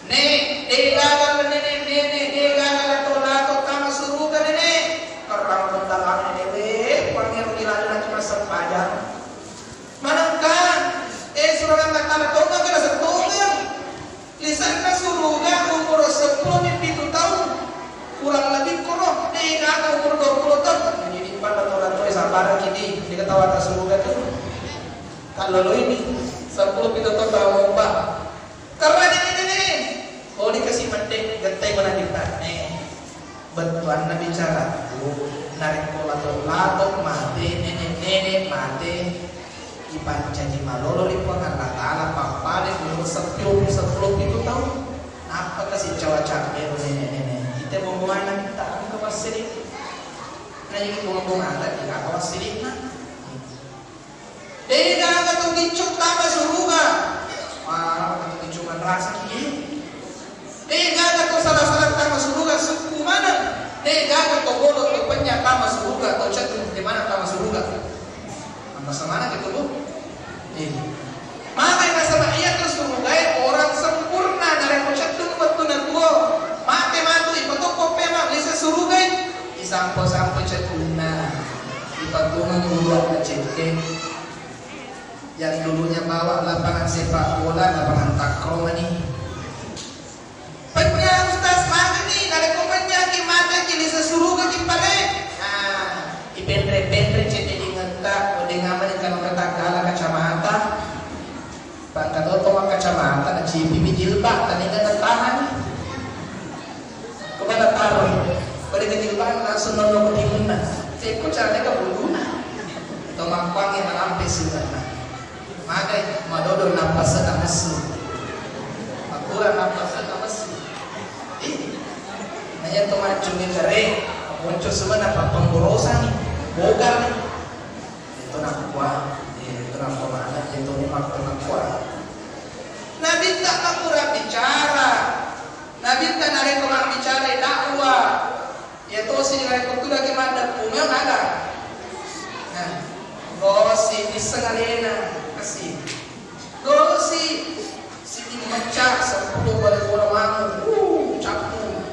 Ne, degaga nene, nene, degaga lato-lato tama suruga nene. Kerrang bendalanna dewe, pangero dilaleng lagi massempajang. Manengka, eh, surang angkatana tongeng kena setongeng. Lisanna suruga umur seppulo mi pitu taung. Kurang lebih kono, de gaga umur dua puluh taung. Jadi, di empat atau orang tua sabar kini, di ketawa atas suruga tu. Kalau lo ini, seppulo pitu taung tahu apa? Karena ini, ini, oh, dikasih mendek, gettai mana kita. Eh. Bettuanna bicara, Bu, narekko lato-lato mate, nene-nene mate, ipancaji malolo ri Puang Allah Ta'ala, pappale umur seppulo, seppulo pitu taung. Nappa kasi cawa-cawa ero nene-nene. Ite bombonganna kita, engka wassili. Nah, jadi bombongan tadi, apa wassili? Nah. Degaga to kiccu tama suruga. Wah, to kiccu manrasa ki. Degaga to sala-sala tama suruga, sukku maneng. Degaga to bolo to penya tama suruga, to ceddu de mana tama suruga. Anda semana gitu, Bu? Magai nasaba iya tu surugae orang sempurna, narekko ceddung wettuna tuo, mate matu ipatokko pemang lise surugai, isampo-sampo ceddunna, ipatungeng uluanna cedde. Yang dulunya bawa lapangan sepak bola, lapangan takraw mani. Penya, Ustaz, magani narekko penyaki mateki lise surugaki pale. Ah, ipenre-penre cedde dingetta, wedding amani kanongka taggala kacamata. Bangka to tong makkacamata, nacipiwi jilbab, taninga natahani. Kobana taro, pada ke jilbab langsung nonno ko timunna. Cekko carane ka buluna. To makkuangnge malampe sunatna. Magai, madodo nappasena messu. Makurang nappasena messu. Ih, naya to maccungngi kere, ponco semua napa pemborosan, bogar. Itu nakua, itu nakua mana, itu ni makku nakua. Nabitta makura bicara. Nabitta narekko mabbicara dakwah. Iya tosi narekko tudaki maddeppu meong aga. Nah, gosip isseng alena, kasi. Gosip, siti mecca, seppulo bale bola manu, uh, cappu.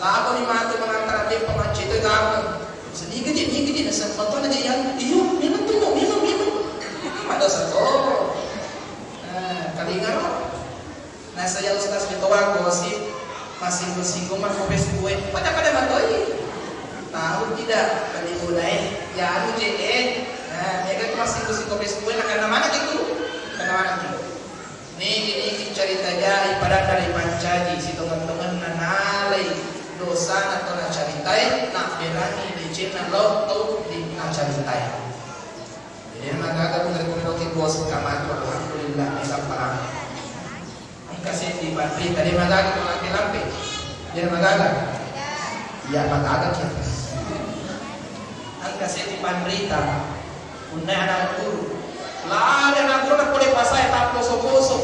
Lako ni matu mengantara beppa maccete gabung. Senigiji, nigiji, naseng matona je yang, iyo, minum tu, minum, minum. Pada satu. Nah, kalingaro. Nasaya Ustaz metoa gosip, massinggung-singgung mako Facebook e. Pada-pada matoi. Tahu tidak, bali bola e, ya anu je e. Nah, mega tu massinggung-singgung Facebook e, nakanna mana gitu? Nakanna mana gitu? Nigi-nigi carita jai padanna ripancaji, sitongeng-tongenna nalai dosana to nacaritai, nabberangi decenna lao tau ri nacaritai. Jadi, magaga tu dari kopi-kopi bos kamatu, alhamdulillah, mega parang. Engka seddi panrita, de magaga tu lampe-lampe. De magaga. Iya, magaga ki. Engka seddi panrita. Punna anak guru. Lari anak guru na pole pasae tapposo-poso.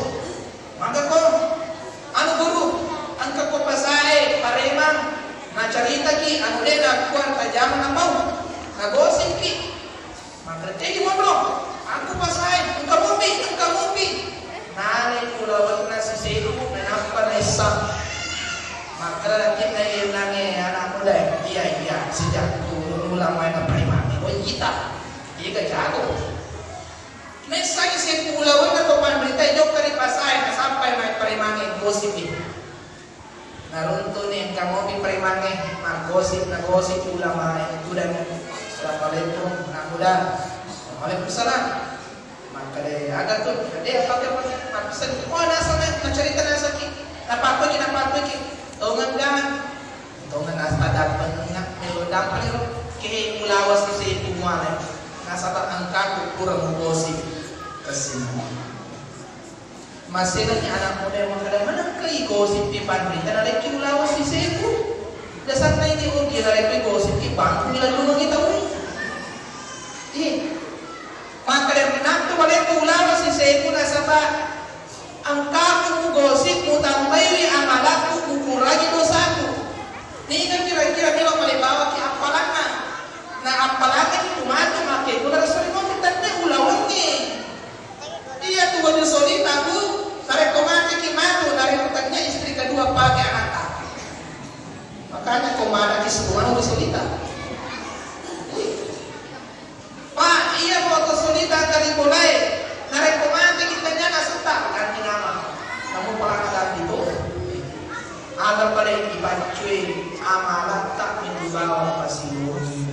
Maka ko, anu guru, engka ko pasae paremang, nacaritaki, anu de nakua tajama napau. Nagosipki. Makkeretteki monro, engka pasae, engka mopi, engka mopi. Nalai ulawenna sisebu, nainappa naissang. Makkeda lakinna iye nange anak muda, iya, iya, sejak turun ulama yang parimani, oh, ita, iya jago. Naissangi sebu ulawenna to panrita, jokka ri pasae, nasampai mai parimange, gosip i. Naruntuni engka mopi premangnge, maggosip, nagosip ulamae, tudang. Assalamualaikum, anak muda. Waalaikumsalam. Makkeda, aga tu? De, apa-apa, apa-apa. Mappesen, oh, naseng, nacerita nasengki. Napapeki, napapeki. Tongeng ga? Tongeng nasta dampeng, melo dampeng ro. Ke ulawa sise pumuale. Nasaba engkaku pura mugosip. Kesini. Masenani anak muda makkeda, "Manengka igosippi panrita narekki ulawa siseku? Dasanna idi ugi narekki gosipki bangku ilallungengi tau." Ih, makkeda, "Menakku walekku ulawa siseku nasaba engkaku mugosip mutambaiwi amalakku, mukurangi dosaku." Niga kira-kira melo male bawaki appalanna? Na appalanna itu matu makkeda, "Ulawa sori matu tenne ulawengi." Iya tu waju solita, Bu, narekko mateki matu, narekko tania istri kedua pake anakta. Makanya ko manaki semua waju solita. Pak, iya foto solita kali mulai. Narekko mateki tania nasetta ganti nama. Namu pelanggaran itu. Ada pada yang dipancui amalatta mendibawa pasiwoni.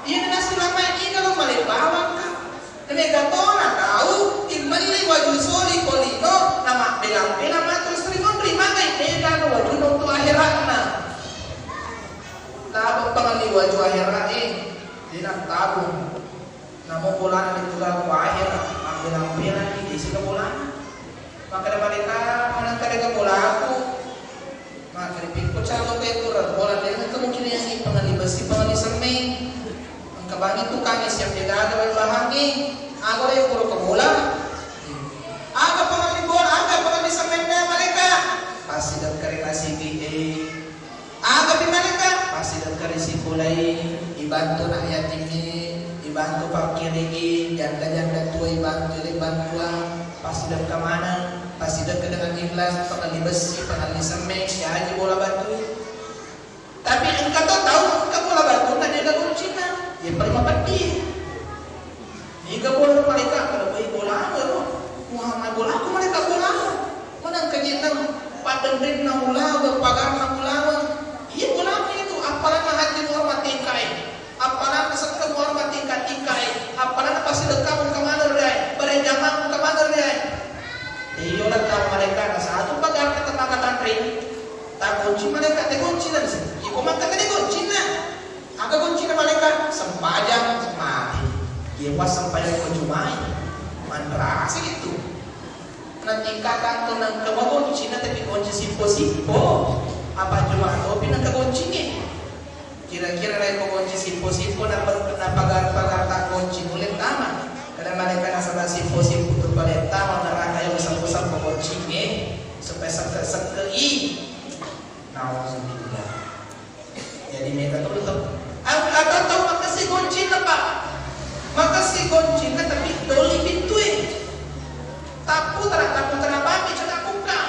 Iyana nasulamae, igalo male bawangka. Mega tona tau timmelli waju soli ko lino, namabbelang-belang matu Sri Monri, magai mega no wajunna untu ahera'na. Tabung pangelli waju ahera'e, de nattabung. Namo bolana ditugau ko ahera, mabbelang-belang ni, de sika bolana. Makkeda malaikat, "Manengka dega bolaku?" Makkeda, "Pikko calo ke turang bola, de nengka mukiriangi pengalli besi, pengalli semme. Engka bangi tukang siap de gaga bahangi. Aga le pura ke bola? Aga pengalli bola, aga pengalli semmenna malaikat?" Pasti dekkare nasiki, eh. Aga pi malaikat? Passidekka ri sikolai, ibantu anak yatimmi, ibantu fakkiri'i, janda-janda tua ibantu, ile bantuang, passidekka maneng, passidekka dengan ikhlas, pengalli bessi, pengalli semme, siaji bola batu. Tapi engka to tau, engka bola batu, na dega goncinna, ye paling mapeddi. Niga bola malaika, kalau bola ro, Muhammad bola aku malaika bola. Mana engka jennang, padenrenna ulaweng, pagarna ulaweng. Iya bola itu, appalanna haji muar matingkai. Appalanna sekke muar matingka-tingkai, appalanna passidekkamu engka maneng riai, bare jamang engka maneng riai. Iyo, lakka malaika na satu pagarna temaka tanri. Tak kunci malaika te kunci dan se. Iko maka tadi kuncinna. Aga kuncinna malaika? Sempajang mati. Iya, pas sempajang ko jumai. Manrasi itu. Natingkatang to nengka magoncinna, tapi gonci sippo-sippo. Apa juma topi nengka goncingnge. Kira-kira rekko gonci sippo-sippo napa-, napagar-pagar ta gonci nulle tama. Kada malaika nasaba sippo-sippo tu pale tama neraka yang sappo-sappo goncingnge supaya sekke-sekke i. Nauzubillah. Jadi mega tu betul. Atau tau makessing goncinna, Pak. Makessing goncinna tapi doli pittue. Tappu tara, tappu tara bami cakak buka.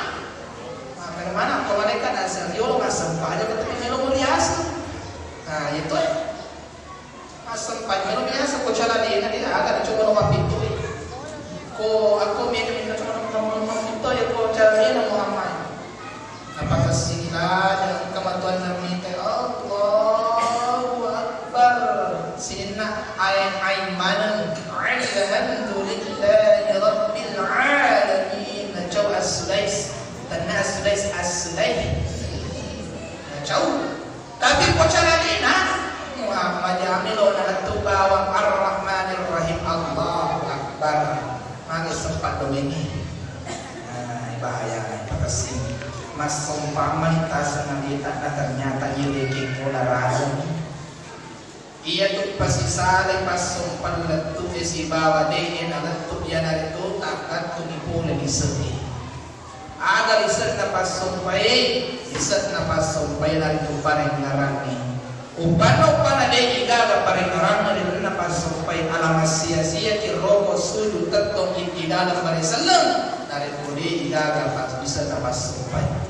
Nah, bagaimana? Kau mereka nasa riolo ngasem aja tapi melo muriasa. Nah, itu eh. Assempajang biasa ko calalena de aga dicoba lo mapitto. Ko aku mega minta coba lo mapitto ya ko calalena Muhammad. Napakasila dengan kematuan namita Allahu Akbar. Sinna ai ai maneng alhamdulillahi rabbil alamin. Nacau as-sudais. Tanna as-sudais as-sudais. Nacau. Tapi ko calalena Muhammad jami lo nalettu bawang Ar-Rahmanir Rahim. Allahu Akbar. Magi sempat domengi. Nah, bahaya, pakessing. Massompang mani taseng Nabi, tak ternyata iya dekeng pula ragu. Iya tu pasisale passompang lettu e sibawa de e nalettu, iyanaritu takkattuni pole di sepi. Aga lise'na passompai? Lise'na passompai naritu parengngerangnge. Uppanna-uppanna de'i gaga parengngerangnge ri lalenna passompai, ala massia-siaki roko sujud tettong ittidaleng bare selleng, narekko de'i gaga pas-, lise'na passompai.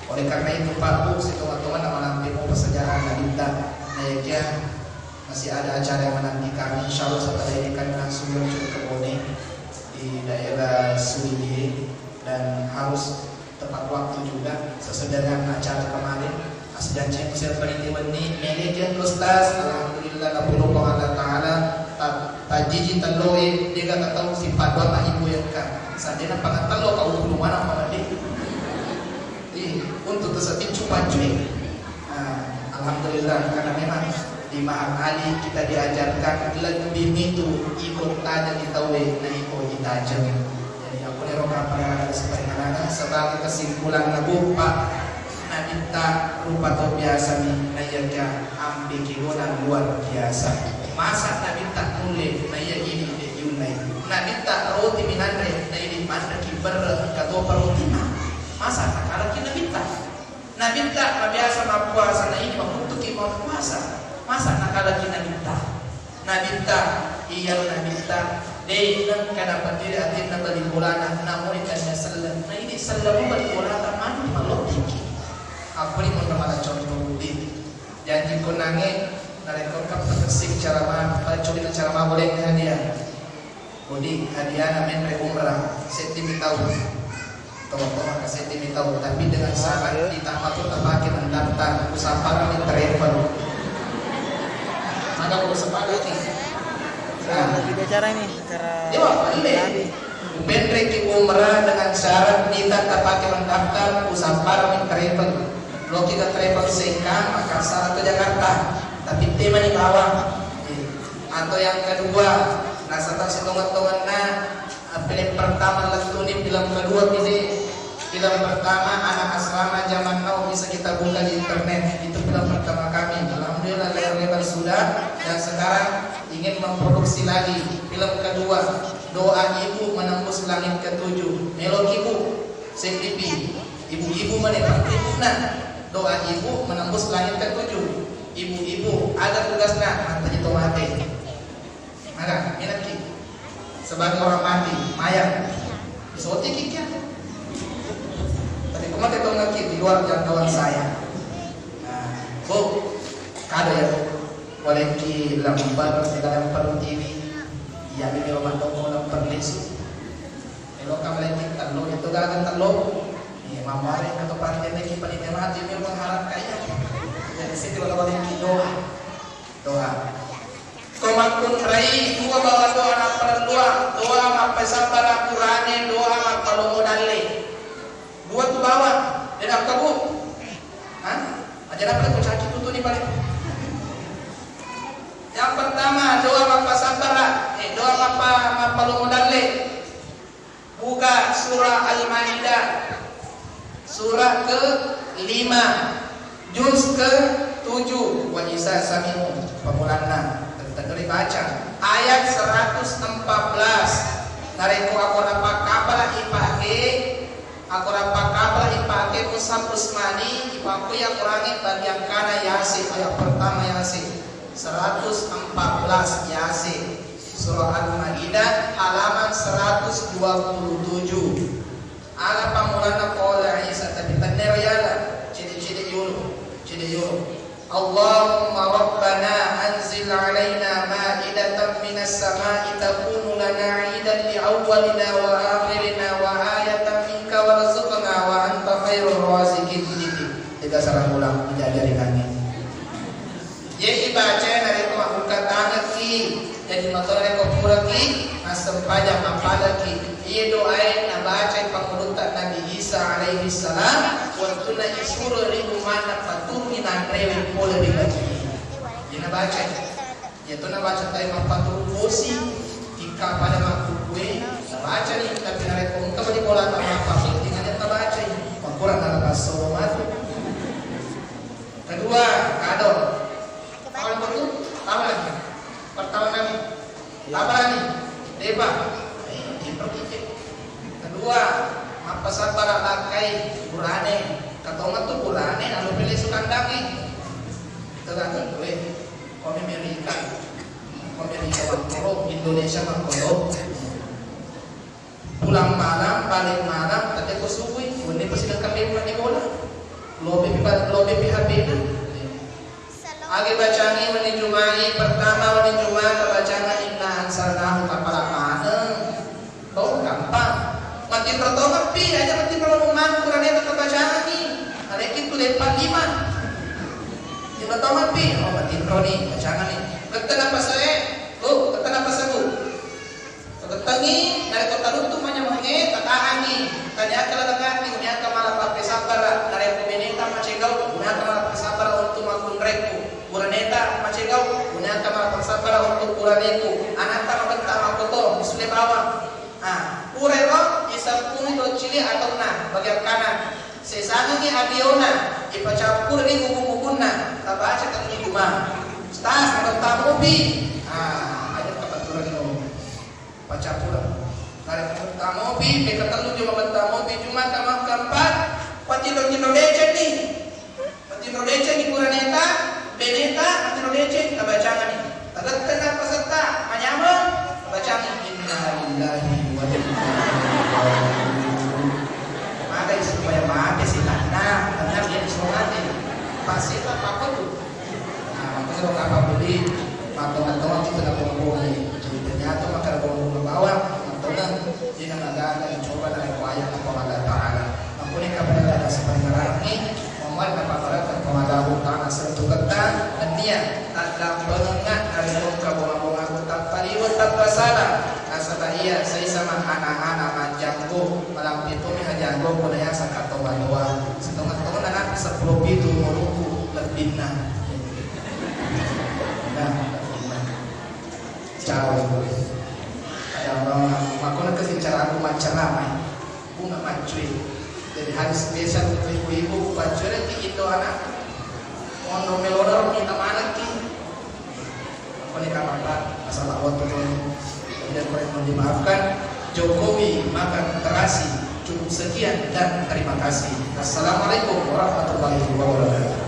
Oleh karena itu, Pak, Bu, sitonga-tonganna manampe mopa sejarah Nabitta, nayakia masih ada acara yang menanti kami, insya Allah setelah ini kami langsung menuju ke Bone di daerah Suwilihe. Dan harus tepat waktu juga sesuai dengan acara kemarin. Asjanci saya peniti wenni, mele kian Ustaz, alhamdulillah, napulung Allah Ta'ala, ta-, tajiji telloe, dega tatau sipat dua ma ibu yang ka. Sadena pangattello kau belum mana mana deh. Ih, untuk tersetin cupa cuy. Nah, alhamdulillah, karena memang di Mahat Ali kita diajarkan lebih mitu iko tajeng itawe na iko itajeng. Jadi aku nero kapalana sebagai sebagai kesimpulan nabu Pak, Nabitta rupa to biasa mi naiyakia ampe kilona luar biasa. Masa Nabitta nulle naiya ini de diunnai. Nabitta roti minanre naidi manre kiberre katopa roti ma. Masa nakalaki Nabitta? Nabitta mabiasa mappuasa, na ini makuttuki mappuasa. Masa nakalaki Nabitta? Nabitta, iyaro Nabitta, de nengka napaddiri atinna bali bolana, namuni tania selleng. Na ini selleng bali bolata mani malottiki. Apa ni mun mala contoh budi. Janji konange, narekko kappa sing ceramah, pada coba ceramah boleh hadiah. Kodi hadiana menre umrah, seddi mi tau. Tau-tau maka seddi mi tau, tapi dengan syarat ditambah tu tapake mendaftar, usapara mi travel. Maka ku usapara ni. Nah. Lagi acara ini, acara Iya, boleh. Nabi. Menre ki umrah dengan syarat ditambah tapake mendaftar, usapara mi travel. Loki ke travel Sengkang, Makassar atau Jakarta. Tapi tema ni bawang. Atau yang kedua, nasaba sitonget-tongetna, ah, film pertama lettuni, film kedua pilih. Film pertama Anak Asrama Zaman Now bisa kita buka di internet. Itu film pertama kami. Alhamdulillah layar lebar sudah. Dan sekarang ingin memproduksi lagi film kedua, Doa Ibu Menembus Langit Ketujuh. Melok ibu, seddi pi. Ibu-ibu mana ibu-ibu nah. Doa ibu menembus langit ketujuh. Ibu-ibu, ada tugasna, mantaji to mate. Maka, minakki. Sebagai orang mati, mayat. Disotiki kia. Tapi ko mate tongaki di luar jangkauan saya. Nah, Bu, kado ya, Bu. Bolehki lemper, segala lemper T V. Iya, ini rumah toko lemper lesu. Elo ka melekki tello, itu gaga tello. Iya, mamare ke tempat ini ki paling mati, ini mengharap kaya. Jadi, sini kalau bolehki doa. Doa. Ko makkunrai dua bawa doa napparelluang, doa mappasabbara purane, doa mappalomo dalle. Dua tu bawa, de nakkabu. Hah? Aja dapat ko caki tutuni paling. Yang pertama, doa mappasabbara, eh, doa mappa-, mappalomo dalle. Buka surah Al-Maidah, surah ke lima, juz ke tujuh. Wa iza sami'u, pamulanna, tetap dibaca. Ayat seratus empat belas. Narekko akorang pakkapala ipake, akorang pakkapala ipake mushaf Usmani, ipakui akorangnge bagian kana Yasin, ayat pertama Yasin. Seratus empat belas Yasin, surah Al-Maidah, halaman seratus dua puluh tujuh. Ala pammulanna qala Isa, tapi tennero yala, cede-cede yolo, cede yolo. Allahumma rabbana anzil alaina ma'idatan minas sama'i takunu lana idan li awwalina wa akhirina wa ayatan minka warzuqna wa anta khairur raziqin. Tiga sarang ulang menjajari langit. Ye ibaca narekko mabbukka tangekki, jadi mato narekko puraki massempajang mappalaki, iye doae nabacai pangulutta Nabi Isa alaihi salam wettunna isuro ri ummana paturungi nanrewe pole ri bagie. Ye nabacai, yetu nabaca tai mappaturu bosi, tikka pada makkukue, nabacani, tapi narekko engka bali bolata mappapenting aja tabacai, makkurang nala passomo matu. Kedua, kado. Tahu itu? Tahu lagi? Pertama kali. Tahu lagi? Deba. Eh, diperkecil. Kedua, mappasabbara lakkai burane. Katoma tu burane, anu pilih sukandangi. Tergantung gue. Kau Amerika. Kau Amerika makkoro, Indonesia makkoro. Pulang malam, balik malam, tette ko subui, wenni pasti nengka memang di bola. Lobe pi ba-, lobe pi H P-na. Age bacangi wenni Jumai, pertama wenni Jumai tabacanga inna anzalnahu, kapala maneng. Tong gampang. Matinro tonga pi, aja matinro lalu maneng, kurane tetap bacangi. Aleki tu lepa lima. Tinro tonga pi, oh matinro ni, bacanga ni. Ketta napasa e, oh, ketta napasa bu. Tatettengi, narekko taluntu manyamengnge, tatahangi. Taniaka lalengati, uniaka mala pappesabbara. Narekko beneta macegau, uniaka mala pappesabbara untu makkunrekku. Buraneta macegau, uniaka mala pappesabbara untu buraneku. Anatta mabetta makkoto, misule bawang. Ah, purero, isappungi doccili atauna, bagian kanan. Sesangengi abiona, ipacappureni buku-bukunna, tabaca tenni juma. Ustaz, mabetta mopi. Ah, aja kapaturanni. Paccappureng. Narekko tamopi, pekatellu juma, tamopi juma, tama keempat, patinro-tinro decenni. Patinro decenni kuraneta, beneta, patinro deceng, tabacangani. Tagettenna pasetta, manyameng, tabacangi, "Inna lillahi wa inna ilaihi raji'un." Maka supaya mate sitanna, benar dia disuruh mati. Pasti tak apa tuh. Nah, makanya lo kapang beli, mattonga-tonga kita nak bohong-bohong. Jadi ternyata maka ada bohong-bohong bawang, mattonga, dia nama gaga dicoba dari kuaya apa Allah Ta'ala. Makanya kapang ada sepanjang ini, Muhammad apa mereka pengadabun tanah sentuh keta, dan dia tak dapat mengengat dari muka bohong-bohong aku tak pariwa tak bersalah. Nasaba iya, sai sama anak-anak majanggo, malampi tumi hajanggo, kuna yasa kato manoa. Setengah tahun anak sepuluh pitu umurku, lebih nah. Nah, lebih nah. Jauh. Ada orang, makanya kasih cara aku macam ramai. Bunga macui. Jadi hadis biasa untuk ibu-ibu, macui lagi itu anak. Mondo melodor kita mana ki? Apa nih, Kak Bapak? Masalah waktu tuh. Kemudian, boleh mohon dimaafkan, Jokowi makan terasi, cukup Sekian dan terima kasih. Assalamualaikum warahmatullahi wabarakatuh.